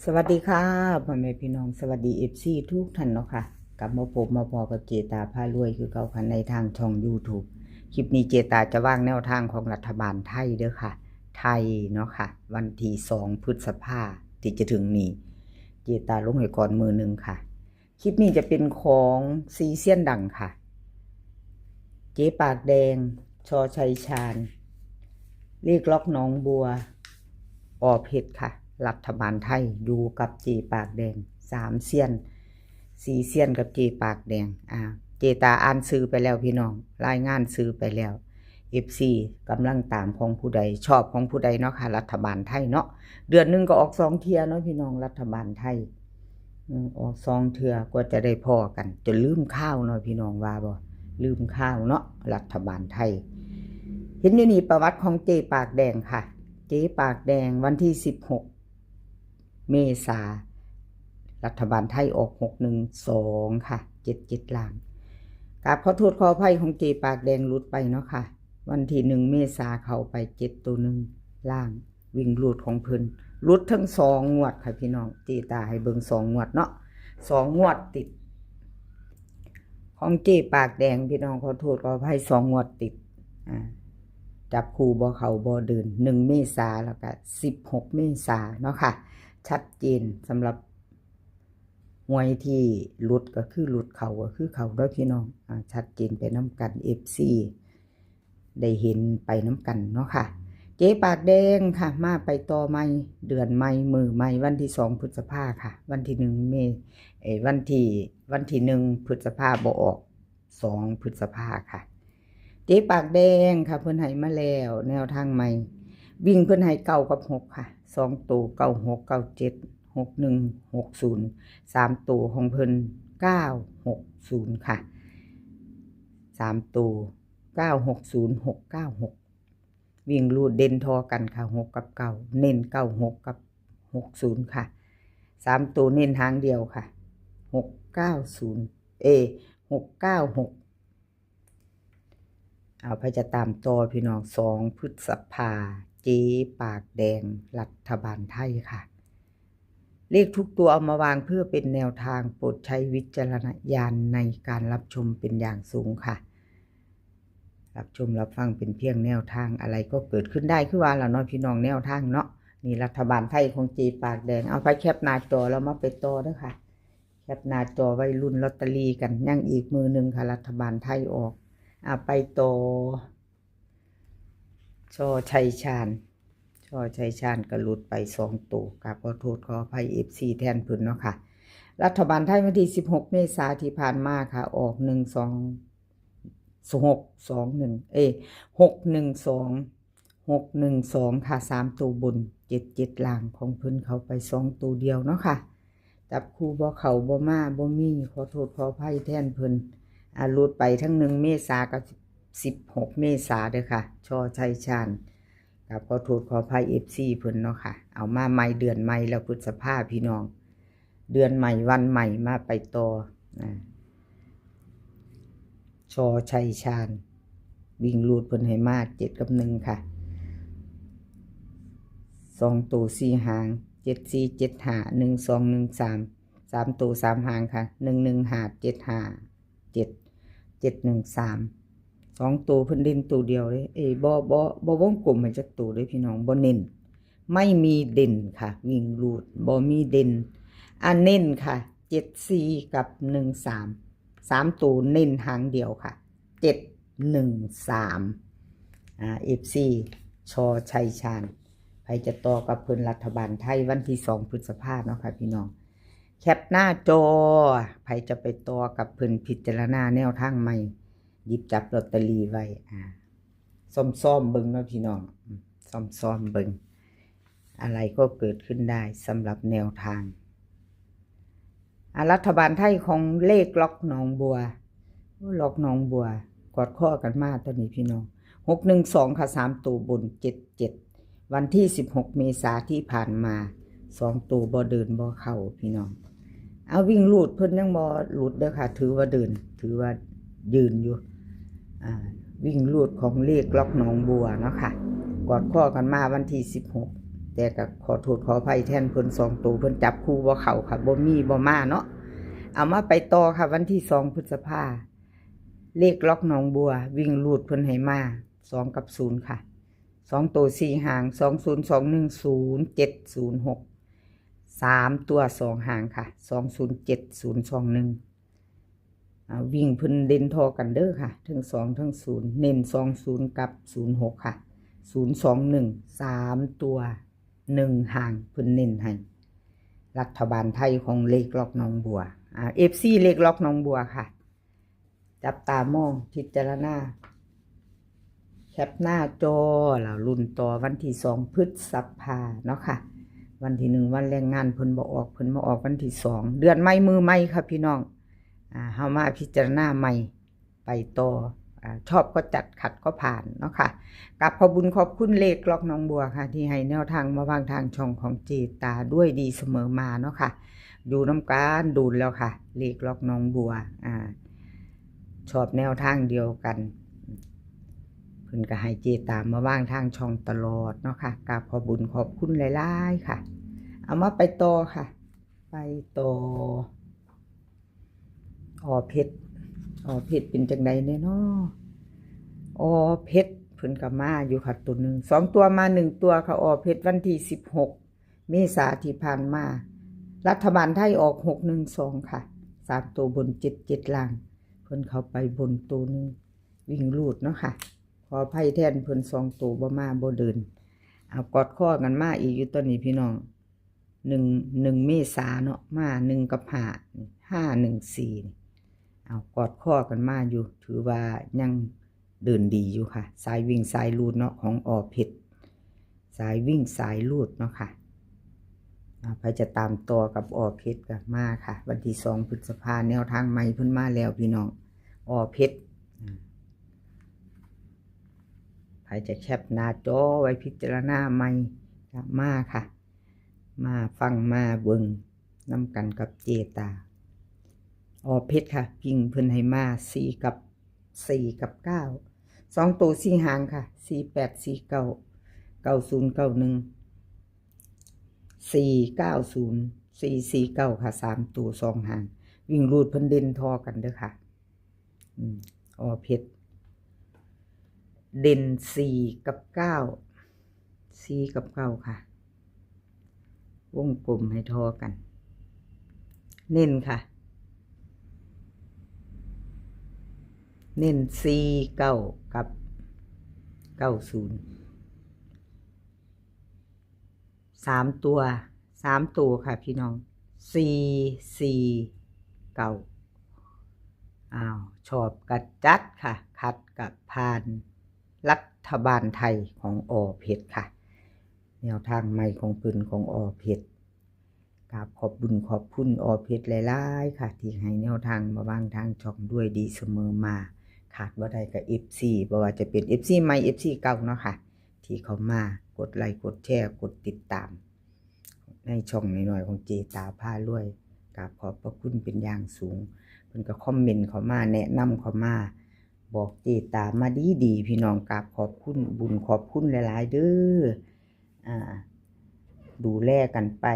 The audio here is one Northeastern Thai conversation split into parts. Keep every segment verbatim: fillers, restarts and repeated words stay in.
สวัสดีค่ะ พ่อแม่พี่น้อง สวัสดี เอฟซี ทุกท่านเนาะค่ะ กลับมาพบมาพอกับเจตาพารวยคือเก่าค่ะ ในทางช่อง YouTube คลิปนี้เจตาจะวางแนวทางของรัฐบาลไทยเด้อค่ะ ไทยเนาะค่ะ วันที่สองพฤษภาที่จะถึงนี้ เจตาลงให้ก่อนมือหนึ่งค่ะ คลิปนี้จะเป็นของสี่เซียนดังค่ะ เจ๊ปากแดง ชอชัยชาญ เลขล็อกหนองบัว ออเพชรค่ะ รัฐบาลไทย อยู่กับเจ๊ปากแดง สามเซียน สี่เซียนกับเจ๊ปากแดง อ่า เจตาอ่านชื่อไปแล้วพี่น้อง รายงานชื่อไปแล้ว เอฟซี กำลังตามของผู้ใด ชอบของผู้ใดเนาะค่ะ รัฐบาลไทยเนาะ เดือนหนึ่งก็ออกสองเทื่อเนาะพี่น้อง รัฐบาลไทย อืม ออกสองเทื่อกว่าจะได้พ้อกัน จนลืมข่าวเนาะพี่น้องว่าบ่ ลืมข่าวเนาะ รัฐบาลไทย เห็นอยู่นี่ประวัติของเจ๊ปากแดงค่ะ เจ๊ปากแดงวันที่สิบหกเมษา รัฐบาลไทยออกหกหนึ่งสองค่ะ เจ็ดเจ็ดล่าง กราบขอโทษขออภัยของเจ๊ปากแดงหลุดไปเนาะค่ะ วันที่หนึ่งเมษาเข้าไปเจ็ดตัวหนึ่งล่าง วิ่งรูดของเพิ่น หลุดทั้งสองงวดค่ะพี่น้อง เจตาให้เบิ่งสองงวดเนาะ สองงวดติด ของเจ๊ปากแดงพี่น้อง ขอโทษขออภัย สองงวดติด อ่า จับคู่บ่เข้าบ่เดิน หนึ่งเมษาแล้วก็สิบหกเมษาเนาะค่ะ ชัดเจนสำหรับหวยที่หลุดก็คือหลุด เข้าก็คือเข้าเด้อพี่น้อง อ่า ชัดเจนไปนำกัน เอฟซี ได้เห็นไปนำกันเนาะค่ะ เจ๊ปากแดงค่ะ มาไปต่อใหม่ เดือนใหม่ มื้อใหม่ วันที่สองพฤษภาค่ะ วันที่หนึ่งเม เอ้ย วันที่ วันที่หนึ่งพฤษภาบ่ออก สองพฤษภาค่ะ เจ๊ปากแดงค่ะ เพิ่นให้มาแล้ว แนวทางใหม่ วิ่งเพิ่นให้เก้ากับหกค่ะ สองตัว เก้าหก เก้าเจ็ด หกหนึ่ง หกศูนย์ สามตัวของเพิ่น เก้าหกศูนย์ค่ะ สามตัว เก้าหกศูนย์ หกเก้าหก วิ่งรูดเด่นทอกันค่ะ หกกับเก้า เน้นเก้าหกกับหกศูนย์ค่ะ สามตัวเน้นหางเดียวค่ะ หกเก้าศูนย์ เอ หกเก้าหก เอา ไผจะตามต่อพี่น้อง สองพฤษภา เจ๊ปากแดง รัฐบาลไทยค่ะ เลขทุกตัวเอามาวางเพื่อเป็นแนวทาง โปรดใช้วิจารณญาณในการรับชมเป็นอย่างสูงค่ะ รับชมรับฟังเป็นเพียงแนวทาง อะไรก็เกิดขึ้นได้ คือว่าล่ะเนาะพี่น้อง แนวทางเนาะ นี่รัฐบาลไทยของเจ๊ปากแดง เอา ไผแคปหน้าจอแล้วมาไปต่อเด้อค่ะ แคปหน้าจอไว้ลุ้นลอตเตอรี่กัน ยังอีกมื้อหนึ่งค่ะ รัฐบาลไทยออก อ่ะ ไปต่อ ชอชัยชาญ ชอชัยชาญก็หลุดไปสองตัว กราบขอโทษขออภัย เอฟซี แทนเพิ่นเนาะค่ะ รัฐบาลไทยวันที่สิบหกเมษาที่ผ่านมาค่ะ ออกหนึ่งสอง หกสองหนึ่ง เอ้ย หกหนึ่งสอง หกหนึ่งสองค่ะ สามตัวบน เจ็ดเจ็ดล่าง ของเพิ่นเข้าไปสองตัวเดียวเนาะค่ะ จับคู่บ่เข้าบ่มาบ่มี ขอโทษขออภัยแทนเพิ่น อ่า หลุดไปทั้งหนึ่งเมษากับสิบหกเมษาเด้อค่ะ ชอชัยชาญ กราบขอโทษขออภัย เอฟซี เพิ่นเนาะค่ะ เอามาใหม่เดือนใหม่แล้ว พฤษภาพี่น้อง เดือนใหม่วันใหม่ มาไปต่อ อ่า ชอชัยชาญ วิ่งรูดเพิ่นให้มาเจ็ดกับหนึ่งค่ะ สองตัวสี่หาง เจ็ดสี่ เจ็ดห้า หนึ่งสอง หนึ่งสาม สามตัวสามหางค่ะ หนึ่งหนึ่งห้า เจ็ดห้า เจ็ด เจ็ดหนึ่งสาม สองตัวเพิ่นเด่นตัวเดียวเลย เอ้ย บ่ บ่ บ่วงกลมให้จักตัวเลยพี่น้อง บ่เน้น ไม่มีเด่นค่ะ วิ่งรูดบ่มีเด่น อ่ะ เน้นค่ะ เจ็ดสี่ กับ หนึ่งสาม สามตัวเน้นหางเดียวค่ะ เจ็ดหนึ่งสาม อ่า เอฟซี ชอชัยชาญ ไผจะต่อกับเพิ่นรัฐบาลไทยวันที่สองพฤษภาเนาะค่ะพี่น้อง แคปหน้าจอ ไผจะไปต่อกับเพิ่น พิจารณาแนวทางใหม่ หยิบจับลอตเตอรี่ไว้ อ่า ซ่อมๆเบิ่งเนาะพี่น้อง อืม ซ่อมๆเบิ่ง อะไรก็เกิดขึ้นได้สำหรับแนวทาง อ่ะ รัฐบาลไทยของเลขล็อกหนองบัว โอ้ ล็อกหนองบัว กอดข้อกันมาตัวนี้พี่น้อง หกหนึ่งสองค่ะ สามตัวบน เจ็ดเจ็ด วันที่สิบหกเมษาที่ผ่านมา สองตัวบ่เดินบ่เข้าพี่น้อง เอา วิ่งรูดเพิ่นยังบ่หลุดเด้อค่ะ ถือว่าเดิน ถือว่ายืนอยู่ อ่า วิ่งรูดของเลขล็อกหนองบัวเนาะค่ะ กอดข้อกันมาวันที่สิบหก แต่ก็ขอโทษขออภัยแทนเพิ่น สองตัวเพิ่นจับคู่บ่เข้าค่ะ บ่มีบ่มาเนาะ เอามาไปต่อค่ะ วันที่สองพฤษภา เลขล็อกหนองบัว วิ่งรูดเพิ่นให้มา สองกับศูนย์ค่ะ สองตัวสี่หาง สองศูนย์ สองหนึ่ง ศูนย์เจ็ด ศูนย์หก สามตัวสองหางค่ะ สองศูนย์เจ็ด ศูนย์สองหนึ่ง อ่า วิ่งเพิ่นเด่นทอกันเด้อค่ะ ทั้งสองทั้งศูนย์ เน้นสองศูนย์กับศูนย์หกค่ะ ศูนย์สองหนึ่ง สามตัวหนึ่งหางเพิ่นเน้นให้ รัฐบาลไทยของเลขล็อกหนองบัว อ่า เอฟซี เลขล็อกหนองบัวค่ะ จับตามองพิจารณา แคปหน้าจอแล้วลุ้นต่อวันที่สองพฤษภาเนาะค่ะ วันที่หนึ่งวันแรงงานเพิ่นบ่ออก เพิ่นมาออกวันที่สอง เดือนใหม่มือใหม่ค่ะพี่น้อง อ่า เฮามาพิจารณาใหม่ ไปต่อ อ่า ชอบก็จัด ขัดก็ผ่านเนาะค่ะ กราบขอบบุญขอบคุณเลขล็อกหนองบัวค่ะ ที่ให้แนวทางมาวางทางช่องของเจตาด้วยดีเสมอมาเนาะค่ะ อยู่นำกันโดนแล้วค่ะ เลขล็อกหนองบัว อ่า ชอบแนวทางเดียวกัน เพิ่นก็ให้เจตามาวางทางช่องตลอดเนาะค่ะ กราบขอบบุญขอบคุณหลายๆค่ะ เอามาไปต่อค่ะ ไปต่อ อ.เพชร อ.เพชรเป็นจังใดแน่น้อ อ.เพชรเพิ่นก็มาอยู่ค่ะ ตัวหนึ่ง สองตัวมาหนึ่งตัวค่ะ อ.เพชร วันที่สิบหกเมษาที่ผ่านมา รัฐบาลไทยออกหกหนึ่งสองค่ะ สามตัวบน เจ็ดเจ็ด ล่าง เพิ่นเข้าไปบนตัวหนึ่ง วิ่งรูดเนาะค่ะ ขออภัยแทนเพิ่น สองตัวบ่มาบ่เดิน เอากอดข้อกันมาอีกอยู่ตอนนี้พี่น้อง หนึ่ง หนึ่งเมษาเนาะ มาหนึ่งกับห้า ห้าหนึ่งสี่ เอากอดข้อกันมาอยู่ ถือว่ายังเดินดีอยู่ค่ะ สายวิ่งสายรูดเนาะ ของ อ.เพชร สายวิ่งสายรูดเนาะค่ะ อ่า ใครจะตามต่อกับ อ.เพชรก็มาค่ะ วันที่สองพฤษภา แนวทางใหม่เพิ่นมาแล้วพี่น้อง อ.เพชร อ่า ใครจะแคปหน้าจอไว้พิจารณาใหม่ก็มาค่ะ มาฟังมาเบิ่งนำกันกับเจตา อ.เพชรค่ะ วิ่งเพิ่นให้มาสี่กับ สี่กับเก้า สองตัวสี่หางค่ะ สี่แปด สี่เก้า เก้าศูนย์ เก้าหนึ่ง สี่เก้าศูนย์ สี่สี่เก้าค่ะ สามตัวสองหาง วิ่งรูดเพิ่นเด่นทอกันเด้อค่ะ อืม อ.เพชร เด่นสี่กับเก้า สี่กับเก้าค่ะ วงกลมให้ทอกัน เน้นค่ะ เน้นสี่เก้ากับเก้าศูนย์ สามตัว สามตัวค่ะพี่น้อง สี่สี่เก้า อ้าว ชอบกะจัดค่ะ ขัดกะผ่าน รัฐบาลไทยของ อ.เพชรค่ะ แนวทางใหม่ของเพิ่นของ อ.เพชร กราบขอบบุญขอบคุณ อ.เพชร หลายๆค่ะ ที่ให้แนวทางมาวางทางช่องด้วยดีเสมอมา ขาดบ่ได้ก็ เอฟซี บ่ว่าจะเป็น เอฟซี ใหม่ เอฟซี เก่าเนาะค่ะ ที่เข้ามากดไลค์กดแชร์กดติดตาม ในช่องน้อยๆของเจตาพารวย กราบขอบพระคุณเป็นอย่างสูง เพิ่นก็คอมเมนต์เข้ามา แนะนำเข้ามา บอกเจตามาดีๆ พี่น้อง กราบขอบคุณบุญขอบคุณหลายๆเด้อ อ่า ดูแลกันไป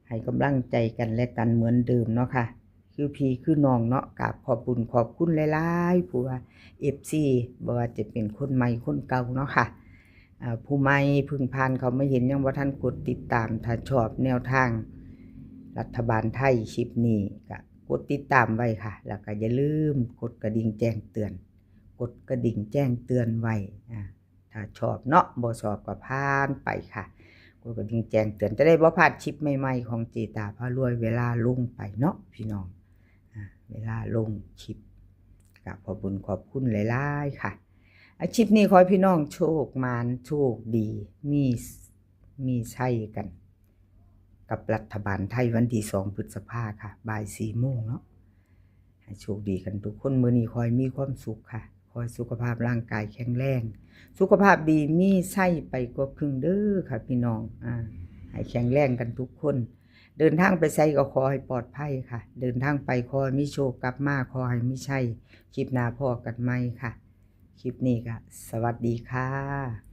ให้กำลังใจกันและกันเหมือนเดิมเนาะค่ะ คือพี่คือน้องเนาะ กราบขอบบุญขอบคุณหลายๆ ผู้ว่า เอฟซี บ่ว่าจะเป็นคนใหม่คนเก่าเนาะค่ะ อ่า ผู้ใหม่เพิ่งผ่านเข้ามาเห็นยังบ่ทันกดติดตาม ถ้าชอบแนวทางรัฐบาลไทยคลิปนี้ก็กดติดตามไว้ค่ะ แล้วก็อย่าลืมกดกระดิ่งแจ้งเตือน กดกระดิ่งแจ้งเตือนไว้ อ่า ถ้าชอบเนาะ บ่ชอบก็ผ่านไปค่ะ กดกระดิ่งแจ้งเตือนจะได้บ่พลาดคลิปใหม่ๆของเจตาพารวยเวลาลงไปเนาะพี่น้อง อ่า เวลาลงคลิป กราบขอบบุญขอบคุณหลายๆค่ะ อา คลิปนี้ขอให้พี่น้องโชคหมานโชคดี มี มีชัยกัน กับรัฐบาลไทยวันที่สองพฤษภาค่ะ บ่ายสี่โมงเนาะ ให้โชคดีกันทุกคน มื้อนี้ขอให้มีความสุขค่ะ ขอให้สุขภาพร่างกายแข็งแรง สุขภาพดีมีชัยไปกว่าครึ่งเด้อค่ะพี่น้อง อ่า ให้แข็งแรงกันทุกคน เดินทางไปไสก็ขอให้ปลอดภัยค่ะ เดินทางไปขอให้มีโชค กลับมาขอให้มีชัย คลิปหน้าพ้อกันใหม่ค่ะ คลิปนี้ก็สวัสดีค่ะ